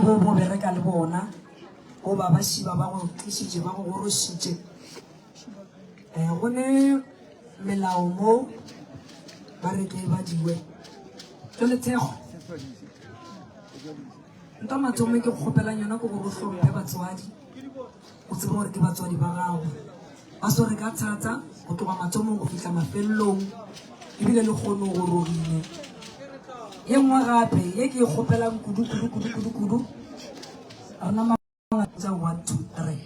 Bo bo bereka le bona, goba ba šiba ba go tlišitše, ba go gorošitše. Um go ne melao mo ba re ke badiwe. Jwale thekgo, nto mathomo e ke go kgopelang yona ke gore o hlomphe batswadi, o tsebe gore ke batswadi ba gago. Ba swere ka thata go tloga mathomong go fihla mafelelong, ebile le kgono go rogile. Ye nngwe gape ye ke e kgopelang kudu kudu kudu kudu kudu, rena tša 1 2 3.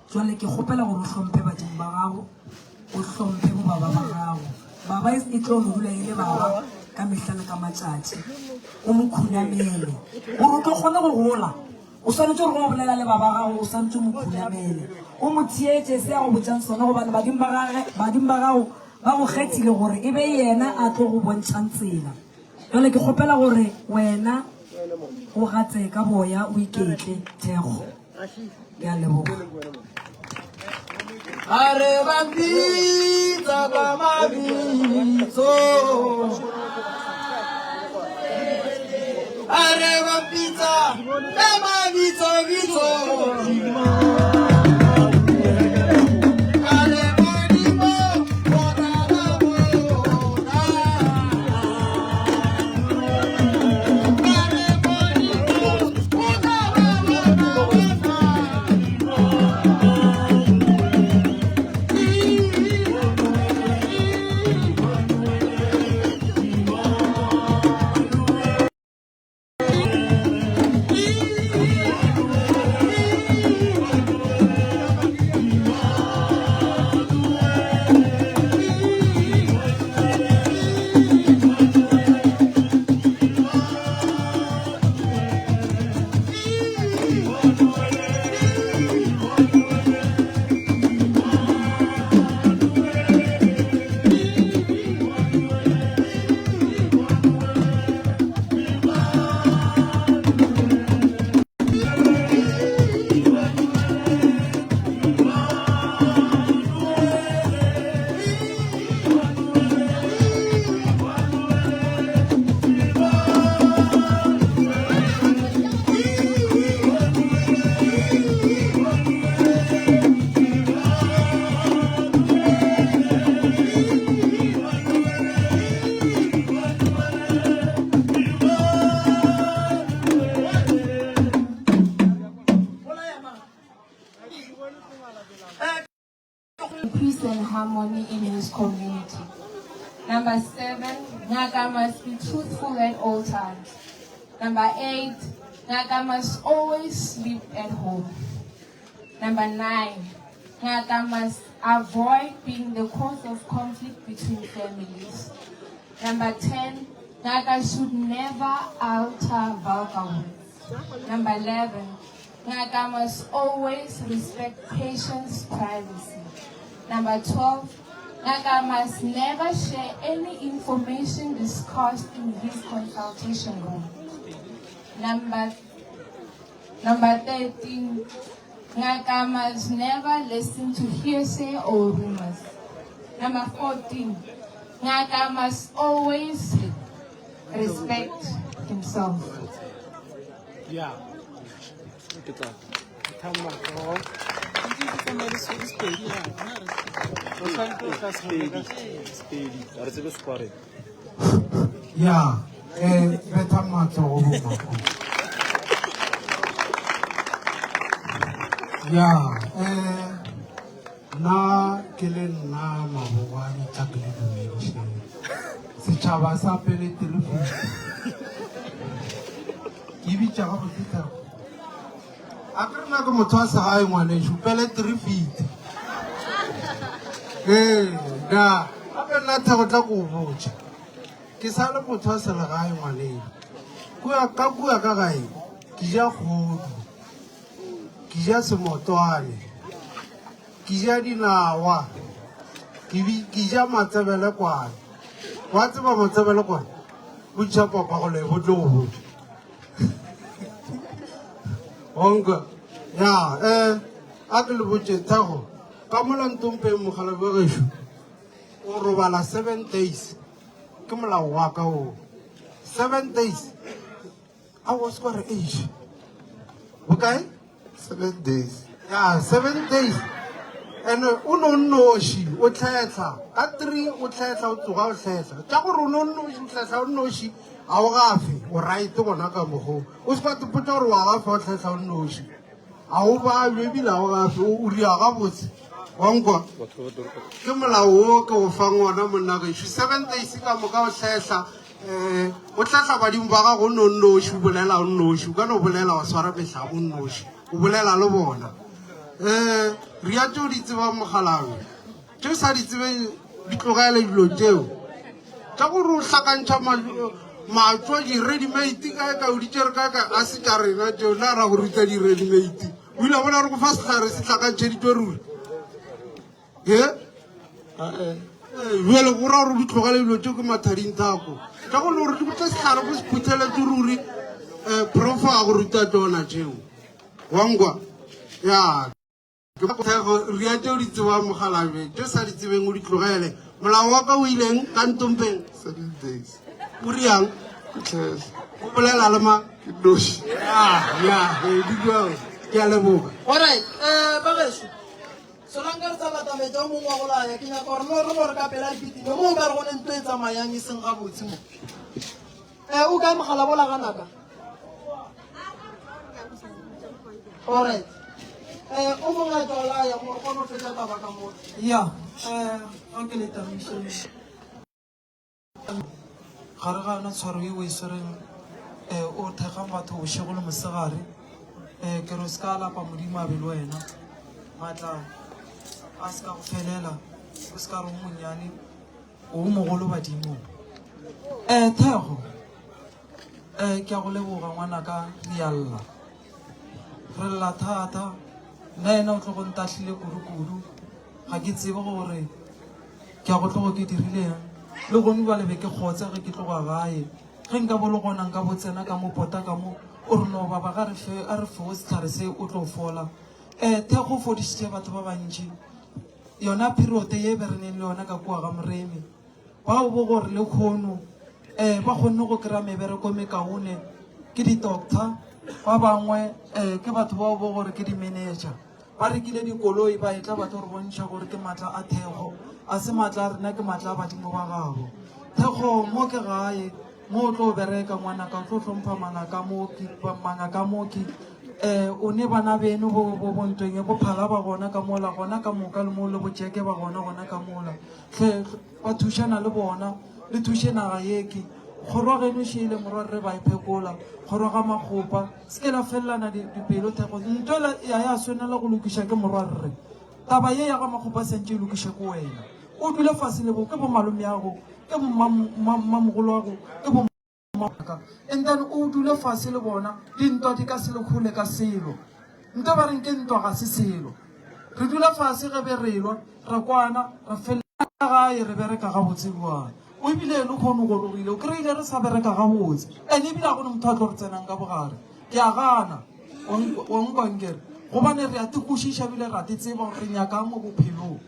Jwale ke kgopela gore o hlomphe badimo ba gago, o hlomphe bo baba ba gago. Baba e tlo no dula e le baba ka mehla le ka matšatši. O mo khunamele gore o tlo kgone go gola. O swanetše gore ge o bolela le baba gago o swanetše o mo khunamele, o mo theetše se a go botšang sona, gobane badimo ba gage, badimo ba gago ba go kgethile gore e be yena a tlo go bontšhang tsela. Jwale ke kgopela gore wena o gatse ka boya o iketle thekgo. Ke a leboga. A re ba mpitsa ka mabitso. A re ba mpitsa ka mabitso bitso. Ka le modimo o tla ba bona. Ka le modimo o tla ba bona bona. Peace and harmony in his community. Number 7, Ngaka must be truthful at all times. Number 8, Ngaka must always sleep at home. Number 9, Ngaka must avoid being the cause of conflict between families. Number 10, Ngaka should never alter vulgar words. Number 11, Ngaka must always respect patients' privacy. Number 12, Ngaka must never share any information discussed in his consultation room. Number, number 13, Ngaka must never listen to hearsay or rumors. Number 14, Ngaka must always respect himself. Yeah. Ke tla ya um betha matsogo bomako ya um nna ke le nna mabogwane tla ke le dumedišeng setšhaba sa pele telefone ke bitša gabotse thabo A ke re nna ke motho wa segae ngwanešu, pele trifiti. Ee, na gape nna thego tla ko botša. Ke sa le motho wa selegae ngwanešu. Kua ka kua ka gae ke ja kgodu, ke ja semotwane, ke ja dinawa, ke bi ke ja matsebelekwane. Wa tseba matsebelekwane? Botša papa go le bo tlo go botša. Onka ya eh a ke le botše thego ka mola ntompeng mogalabi wa gešo o robala seven days ke molao wa ka o seven days. Aowa, o se wa re eish. Bokae? Seven days. Ya, seven days. And o no nnoši, o tlhetlha. Ka three o tlhetlha, o tsoga o tlhetlha. Tša gore o no nnoši, o tlhetlha o nnoši, ga o gafe, o right gona ka mokgo. O se ka ipotša gore wa gafa o tlhetlha o nnoši. Ga o babje ebile ga o gafe, o ria gabotse. Wa nkwa? Ke molao wo ke go fang wona monna gešo. Seven days ka moka o tlhetlha. Um o hlahla badimo ba gago o no nnoši, o bolela o nnoši, o ka no bolela wa swara mehlabo o nnoši, o bolela le bona. Um ria tšeo di tsebang mokgalabje, tše o sa di tsebeng di tlogele dilo tšeo. Tša gore o hlakantšha matšo di-ready-made kae kae o di tšere kae kae, a se tša rena tšeo, na ra go ruta di-ready-made. O ile wa bona re go fa sehlare se hlakantšheditšwe ruri. He? Bjale go ra gore di tlogele dilo tšeo ke mathading thako. Tša go le gore di botle sehlare go se phutheletse ruri um prof a go ruta tšona tšeo. Wa nkwa? Ya. Ke thekgo ria tšeo di tsebang mokgalabje, tše sa di tsebeng o di tlogele. Molao wa ka o ileng ka ntompeng? Seven days. O riang? Ke tlhele. O bolela le mang? Ke noši. Ya, ya, di jwalo. Ke a leboga. Alright, eh bagešo. Solanka re sa batametša o mongwe wa go laya, ke nyaka gore no re bore ka pela re kitime mo o ka re go ne ntlo e tsamayang e seng gabotse mo. Eh, o kae mogala bola ganaka? Alright. Eh, o mongwe a tšwa laya mo re kgone go fetša taba ka mo. Ya, eh, ga ke le tamišeng. Gare ga yona tshwaro ye o e swereng, um o thekgang batho bošego le mosegare, um ke re o se ka lapa, Modimo a be le wena. Maatla a se ka go felela, o se ka re o monnyane, o mogolo badimong. Um thekgo, um ke a go leboga ngwanaka, re a lla. Re lla thata, nna yena o tlogo ntahlile kudu-kudu, ga ke tsebe gore Ke a go tlogo ke dirileng? Le gone bjale be ke kgotse ge ke tloga gae. Ge nka bo le gona nka bo tsena ka mo pota ka mo. O re no baba ga re fe a re fewe sehlare se o tlo fola. Eh Thekgo o fodišitše batho ba bantši. Yona period ye be re neng le yona ka kua ga Moremi. Bao bo gore lekhono eh ba kgonne go kry-a mebereko e mekaone ke di-doctor, ba bangwe eh ke batho bao bo gore ke di-manager. Ba rekile dikoloi ba etla ba tlo re bontšha gore ke maatla a thekgo, a se maatla a rena ke maatla a badimo ba gabo. Thekgo mo ke gae, mo o tlo bereka ngwanaka o tlo hlompha mangaka mooki, mangaka mooki. Eh, o ne bana beno bo bo bo ntweng e bo phala ba gona ka mola gona ka moka le mo le bo jeke ba gona gona ka mola. Hle ba thušana le bona, le thuše naga yeke. Kgoro geno šele morwarre ba e phekola, kgoro ga Makgopa. Se ke la felelana dipelo thekgo. Ntwa ela ya ya swanela go lokiša ke morwarre. Taba ye ya ga Makgopa santše e lokiše ke wena. O dule fase le bo ke bo malomeago, ke bo mmamogoloago, ke bo mmaka. And then o dule fase le bona, dintwa di ka se le hole ka selo. Ntwa ba reng ke ntwa ga se selo. Re dula fase ge be re lwa, ra kwana, ra felela gae re bereka gabotse bjang. O ebile le kgono gorogile, o kry-ile re sa bereka gabotse. And ebile ga go ne motho a tlo re tsenang ka bogare. Ke a gana, wa nkwa nkere? Gobane re a te kwešiša ebile ra te tseba gore re nyakang mo bophelong.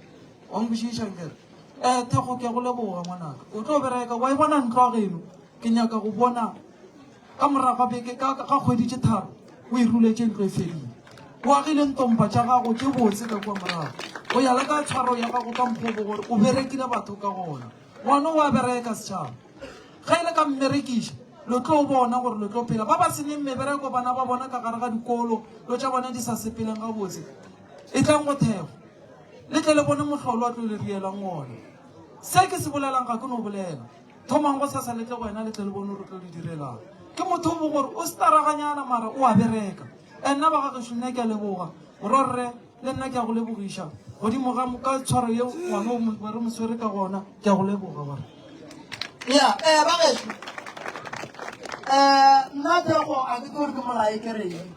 Wa nkwešiša nkere? Eh, Thekgo ke a go leboga ngwanaka. O tlo bereka, wa e bona ntlo ya geno? Ke nyaka go bona Ka morago ga beke, ka, ga kgwedi tše tharo, o e ruletše ntlo e fedile. O agile ntompa tša gago tše botse ka kua morago. Go ya le ka tshwaro ya gago ka mokgwa o bo gore o berekile batho ka gona. Ngwana o a bereka, setšhaba. Ge e le ka mmerekiša, lo tlo bona gore lo tlo phela. Ba ba se neng mebereko, bana ba bona ka gare ga dikolo, lo tša bona di sa sepeleng gabotse. Etlang go thekgo. Le tle le bone mohlolo a tlo le rielang wona. Se ke se bolelang ga ke no bolela. Thomang gosasa le tle go yena le tle le bone gore o tlo le direlang. Ke motho o gore o staraganyana mara o a bereka. And nna ba ga gešo nna ke a leboga. Morwarre le nna ke a go lebogiša. Godimo ga ka tshwaro yeo ngwana o mo re mo swere ka gona ke a go leboga gore. Ya, eh ba gešo. Eh nna Thekgo a ke tsebe gore ke molae ke reng.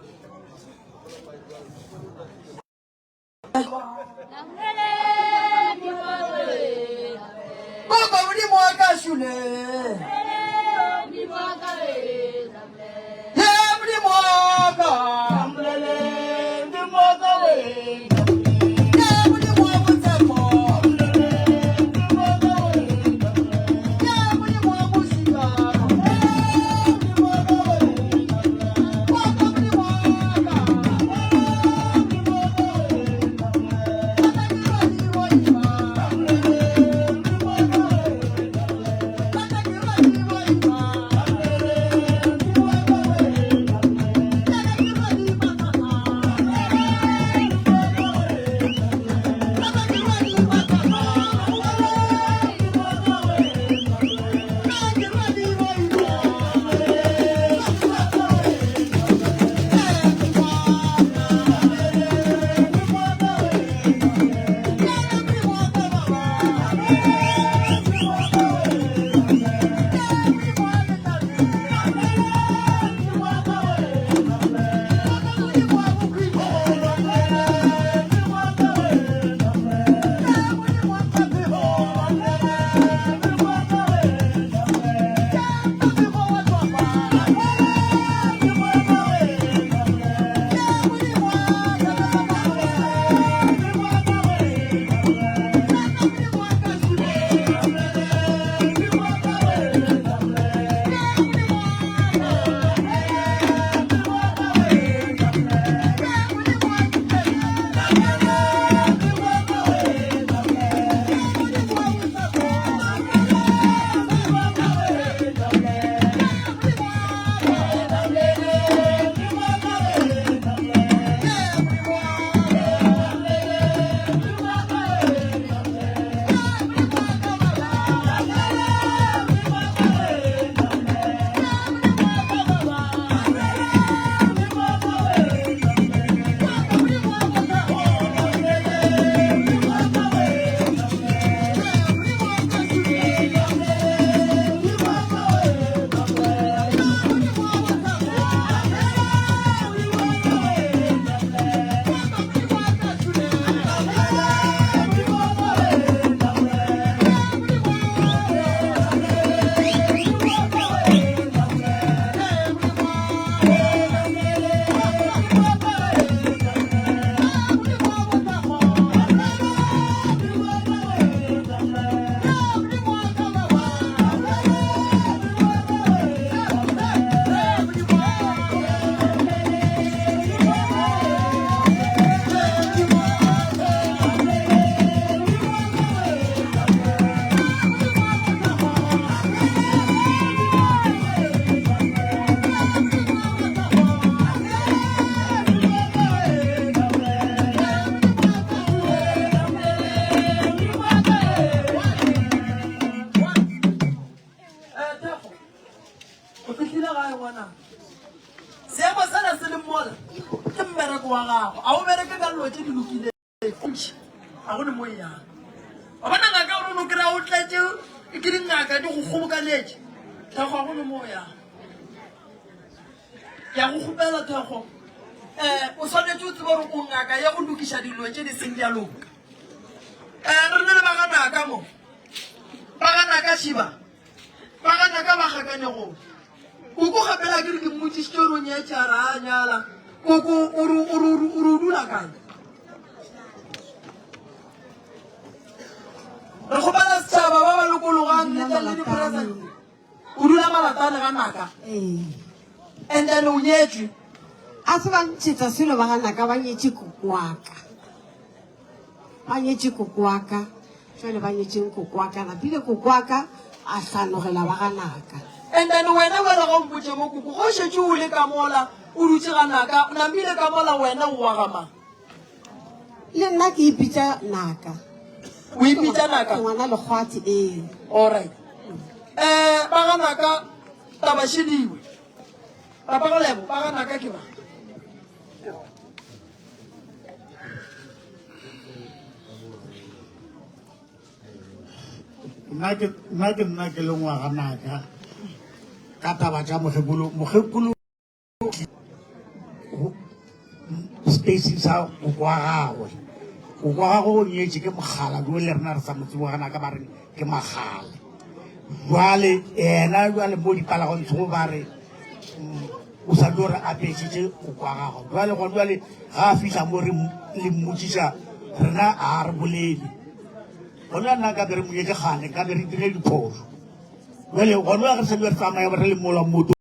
Baba Modimo wa ka šule. Ye Modimo wa ka. Ye Modimo wa botshepo. Ye Modimo wa bošika. mmereko wa gago, a o bereke ka dilo tše di lokilego. Ga go ne mo e yang. Wa bona ngaka gore o no kry-a o tletše ke dingaka di go kgobokanetše. Thekgo ga go ne mo o yang. Ke a go kgopela Thekgo, um o swanetše o tsebe gore o ngaka ya go lokiša dilo tše di seng di a loka. Um re ne le baganaka mo, baganaka šiba, baganaka ba kgakanegong. Koko gapela ke re ke mmotšišitše gore o nyetše a re a nyala. Koko o re o re o re o dula kae? Re kgopela setšhaba ba ba lokologang le tle le di-present. O dula Malatane ga Naka. Ee. And then o nyetšwe. A se ba ntšhetsa selo ba ga Naka ba nyetše koko wa ka. Ba nyetše koko wa ka. Jwale ba nyetšeng koko wa ka. Napile koko wa ka a hlanogela ba ga Naka. And then wena bjale ga o mpotše mo koko, ge o šetše o le ka mola o dutše ga Naka, namile ka mola wena o wa ga mang? Le nna ke ipitša Naka. O ipitša Naka? Ke ngwana Lekgwathi, ee. Alright. Eh, ba ga Naka taba šediwe. Papa go Lebo, ba ga Naka ke ba. Nna ke nna ke nna ke le ngwaga Naka ka taba tša mokgekolo. Mokgekolo spacing sa koko wa gagwe koko wa gagwe o nyetše ke mogala jo le rena re sa mo tsebo gana ka ba reng ke magala jwale yena jwale mo dipalagontsho ba re mm, o sa tlo re apešitše koko wa gagwe jwale gone jwale ga a fihla mo re le mmotsiša rena a re bolele gone nna ka be re monyetše kgale ka be re dire diphoso jwale gone re sa re tsamaya re le mola moto.